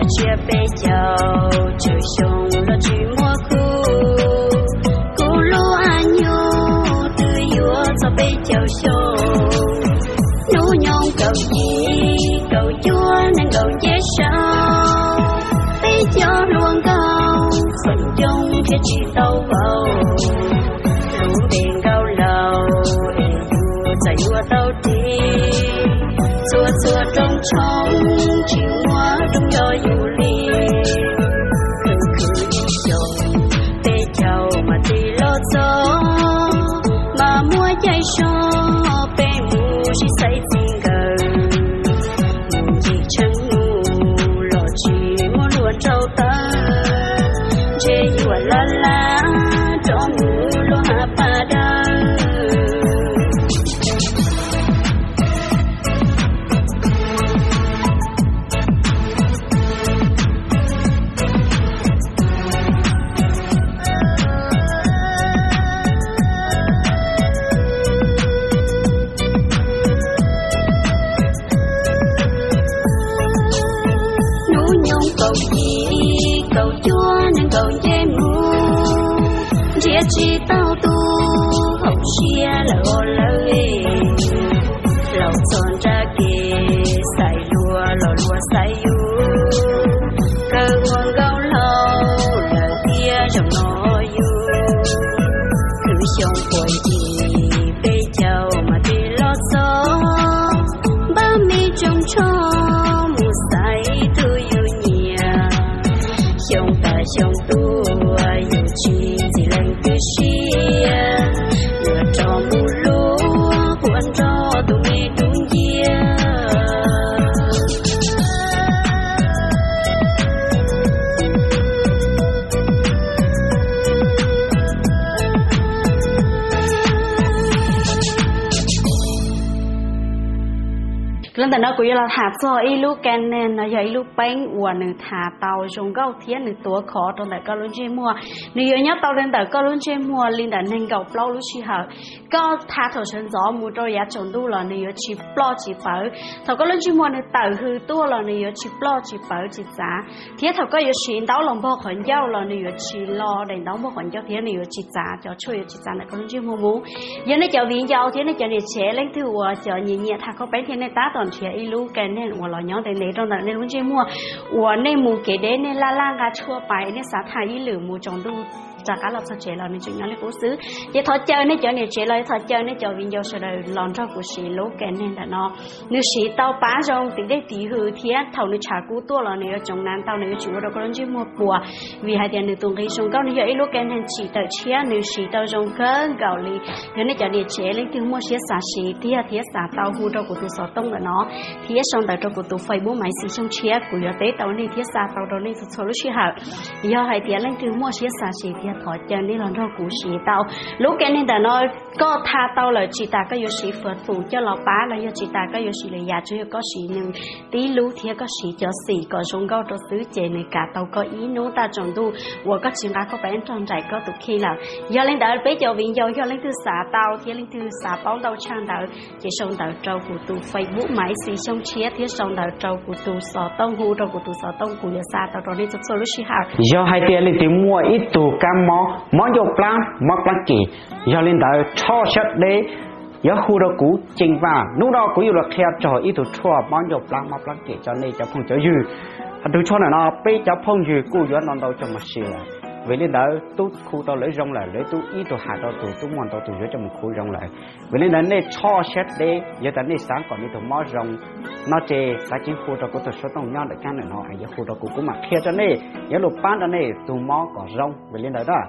Tsiab peb caug tsawg xyoo los tsis muaj kuv, kuv lub a nyuj twb yuav txog peb caug xyoo. Hnub nyoog kaum yim kaum cuaj nees nkaum nce saud, peb cov hluas nkauj feem coob thiaj tsis tau vau. Lub npe nkauj laus es yus txawm yuav tau ris, txhua txhua rooj tshoob tsis muaj rooj nco yus li. Khwv khwv ib xyoos, peb caug mas tig los txog, mas muaj caij so peb mus sib xaiv txij nkawm. Mus ncig tsheej mus los tsis muaj luag rau tawm, ntshe yuav laj laj rov mus luag hav pas dawb. Hnub nyoog kaum yim kaum cuaj nees nkaum nce mus, nrhiav tsis tau tus haum siab lawm os lawv. Los txog nrab ke xaiv luag los luag xaiv yus, kawg ua nkauj laus lawm thiab zaum no yus. Khwv xyoo puag yim peb caug mas tig los txog, npaj me rooj tshoob mus xaiv tus yus nyiam. Xyoo tas xyoo tuaj yus tsis ntxim lees twb siab, yuav rov mus luag quaj nrog tus me dub nciab. Los ntawm no kuv yuav los tham txog ib lub ka neeg no yog ib lub peeb uas nws tham tau zoo nkauj thiab nws tuav khov rau ntawm koj lub ntsej muag. Nws yuav nyob tau rau ntawm koj lub ntsej muag li ntawm nees nkaum plaub lub sij hawm. Koj tha thaum sawv ntxov mus rau yav tsaus ntuj los nws yuav tsis ploj tsis pawv. Thaum koj lub ntsej muag nws tawm hws tuaj los nws yuav tsis ploj tsis pawv tsis txav. Thiab thaum koj yuav siv ntaub los npog qhov ncauj los nws yuav tsis lo daim ntaub npog qhov ncauj thiab nws yuav tsis txav, cov tshuaj yuav tsis txav ntawm koj lub ntsej muag mus. Yog nej cov viv ncaus thiab nej cov niam tsev leej twg uas cov nyiam nyiam tha khaub peeb thiab nej tab tom nrhiav ib lub ka neeg uas los nyob ntev ntev rau ntawm nej lub ntsej muag, uas nej mus kev deb nej laj laj nqa tshuaj pais nej xav tha ib lwm mus tsaus ntuj rov qab los txog tsev los nws tseem nyob li qub xwb. Ces thov caw nej cov niam tsev los thov caw nej cov viv ncaus sawv daws los nrog kuv siv lub ka neeg ntawm no. Nws siv tau pab zoo tim dej tim hws thiab thaum nws tshav kub tuaj los nws yuav tsoov na ntau, nws yuav tsum ua rau koj lub ntsej muag puas, vim hais tias nws tus nqi zoo nkauj, nws yog ib lub ka neeg tsim tawm tshiab, nws siv tau zoo kawg nkaus li. Yog nej cov niam tsev leej twg muaj siab xav siv tiag thiab xav tau hu rau kuv tus xov tooj ntawm no thiab sau ntawv rau kuv tus Facebook Maiv Xis Xyooj Tshiab, kuv yuav teb tau nej thiab xa tau rau nej txhua txhua lub sij hawm. Yog hais tias leej twg muaj siab xav siv tiag thov caw nej los nrog kuv siv tau lub ka neeg ntawm no. Koj tha tau lawm tsis tas koj yuav siv fwv fum coj los pab los yog tsis tas koj yuav siv lwm yam, tsuas yog koj siv nws tib lub thiab koj siv cov xim kom zoo nkauj rau xwb ces nws kav tau koj ib hnub tag tsaus ntuj uas koj tsis nqa khaub peeb nrog nraim koj tus kheej lawm. Yog li ntawd peb cov viv ncaus yog leej twg xav tau thiab leej twg xav paub ntau tshaj ntawd ces sau ntawv rau kuv tus Facebook Maiv Xis Xyooj Tshiab thiab sau ntawv rau kuv tus xov tooj, hu rau kuv tus xov tooj, kuv yuav xa tau rau nej txhua txhua lub sij hawm. Yog hais tias leej twg muaj ib tug kab mob, mob ncauj plab, mob plab kem, yog li ntawd tsho siab deb yuav hu rau kuv ceev faj. Hnub no kuv yuav los qhia txog ib tug tshuaj mob ncauj plab mob plab kem rau nej cov phooj cov ywg. Tus tshuaj ntawm no peb cov phooj ywg kuj yuav ntau ntau coj mus siv lawm. Vim li ntawd tub khu tau lawv zoo lawm, lawv tub ib tug has rau tus tub muaj ntau tus yuav coj mus khu zoo lawm. Vim li ntawd nej tsho siab deb, yog tias nej xav kom nej tus mob zoo no ces kav tsij hu rau kuv tus xov tooj nyob ntawm kab ntawm no, yuav hu rau kuv, kuv mam qhia rau nej, yuav lug pab rau nej tus mob kom zoo. Vim li ntawd na,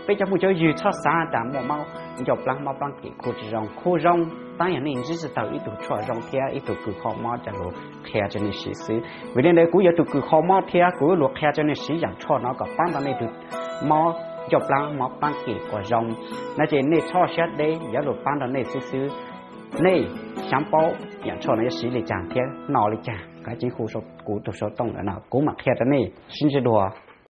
peb cov phooj cov ywg txhob xav tas muaj mob ncauj plab mob plab kem khu tsis zoo, khu zoo tab yog nej ntsib tsis tau ib tug tshuaj zoo thiab ib tug kws kho mob coj lug qhia rau nej siv xwb. Vim li ntawd kuv yog tus kws kho mob thiab kuv yuav lug qhia rau nej siv yaam tshuaj no kom pab rau nej tus mob ncauj plab mob plab kem kom zoo. No ces nej tsho siab deb, yuav lug pab rau nej xwb xwb. Nej xav paub yaam tshuaj no yuav siv li cas thiab no li cas, kav tsij hu kuv tus xov tooj ntawm no, kuv mam qhia rau nej. Sib ntsib dua.